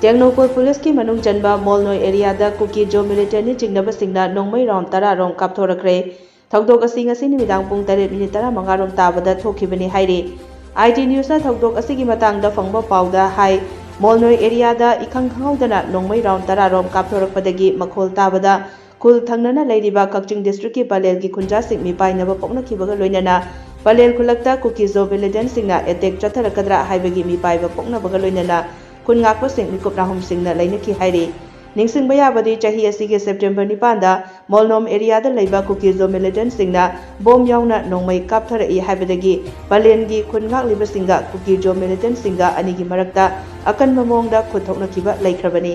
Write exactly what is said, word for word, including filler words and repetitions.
ꯇꯦꯡꯅꯧꯄꯜ ꯄꯨꯂꯤꯁꯀꯤ ꯃꯅꯨꯡ ꯆꯟꯕ ꯃꯣꯜꯅꯣꯏ ꯑꯦꯔꯤꯌꯥꯗ ꯀꯨꯀꯤ ꯖꯣ ꯃꯤꯂꯤꯇꯦꯟꯠꯅ ꯆꯤꯡꯅꯕꯁꯤꯡꯅ ꯅꯣꯡꯃꯩ ꯔꯥꯎꯟ ꯇꯔꯥ ꯔꯣꯝ ꯀꯥꯞꯊꯣꯔꯛꯈ꯭ꯔꯦ꯫ ꯊꯧꯗꯣꯛ ꯑꯁꯤ ꯉꯁꯤ ꯅꯨꯃꯤꯗꯥꯡ ꯄꯨꯡ ꯇꯔꯦꯠ ꯃꯤꯅꯤꯠ ꯇꯔꯥꯃꯉꯥ ꯔꯣꯝ ꯇꯥꯕꯗ ꯊꯣꯛꯈꯤꯕꯅꯤ ꯍꯥꯏꯔꯤ꯫ ꯑꯥꯏ ꯇꯤ ꯅ꯭ꯌꯨꯁꯅ ꯊꯧꯗꯣꯛ ꯑꯁꯤꯒꯤ ꯃꯇꯥꯡꯗ ꯐꯪꯕ ꯄꯥꯎꯗ ꯍꯥꯏ, ꯃꯣꯜꯅꯣꯏ ꯑꯦꯔꯤꯌꯥꯗ ꯏꯈꯪ ꯈꯪꯍꯧꯗꯅ ꯅꯣꯡꯃꯩ ꯔꯥꯎꯟ ꯇꯔꯥ ꯔꯣꯝ ꯀꯥꯞꯊꯣꯔꯛꯄꯗꯒꯤ ꯃꯈꯣꯜ ꯇꯥꯕꯗ ꯈꯨꯜ ꯊꯪꯅꯅ ꯂꯩꯔꯤꯕ ꯀꯛꯆꯤꯡ ꯗꯤꯁꯇ꯭ꯔꯤꯛꯀꯤ ꯄꯂꯦꯜꯒꯤ ꯈꯨꯟꯖꯥꯁꯤꯡ ꯃꯤꯄꯥꯏꯅꯕ ꯄꯣꯛꯅꯈꯤꯕꯒ ꯂꯣꯏꯅꯅ ꯄꯂꯦꯜ ꯈꯨꯜꯂꯛꯇ ꯀꯨꯀꯤ ꯖꯣ ꯃꯤꯂꯤꯇꯦꯟꯠꯁꯤꯡꯅ ꯑꯦꯇꯦꯛ ꯆꯠꯊꯔꯛꯀꯗ꯭ꯔꯥ ꯍꯥꯏꯕꯒꯤ ꯃꯤꯄꯥꯏꯕ ꯄꯣꯛꯅꯕꯒ ꯂꯣꯏꯅꯅ ꯈꯨꯟ ꯉꯥꯛꯄꯁꯤꯡ ꯃꯤꯀꯨꯞ ꯅꯥꯍꯨꯝꯁꯤꯡꯅ ꯂꯩꯅꯈꯤ ꯍꯥꯏꯔꯤ꯫ ꯅꯤꯡꯁꯤꯡꯕ ꯌꯥꯕꯗꯤ, ꯆꯍꯤ ꯑꯁꯤꯒꯤ ꯁꯦꯞꯇꯦꯝꯕꯔ ꯅꯤꯄꯥꯟꯗ ꯃꯣꯜꯅꯣꯝ ꯑꯦꯔꯤꯌꯥꯗ ꯂꯩꯕ ꯀꯨꯀꯤ ꯖꯣ ꯃꯤꯂꯤꯇꯦꯟꯠꯁꯤꯡꯅ ꯕꯣꯝ ꯌꯥꯎꯅ ꯅꯣꯡꯃꯩ ꯀꯥꯞꯊꯔꯛꯏ ꯍꯥꯏꯕꯗꯒꯤ ꯄꯂꯦꯟꯒꯤ ꯈꯨꯟ ꯉꯥꯛꯂꯤꯕꯁꯤꯡꯒ ꯀꯨꯀꯤ ꯖꯣ ꯃꯤꯂꯤꯇꯦꯟꯠꯁꯤꯡꯒ ꯑꯅꯤꯒꯤ ꯃꯔꯛꯇ ꯑꯀꯟꯕ ꯃꯑꯣꯡꯗ ꯈꯨꯠ ꯊꯣꯛꯅꯈꯤꯕ ꯂꯩꯈ꯭ꯔꯕꯅꯤ꯫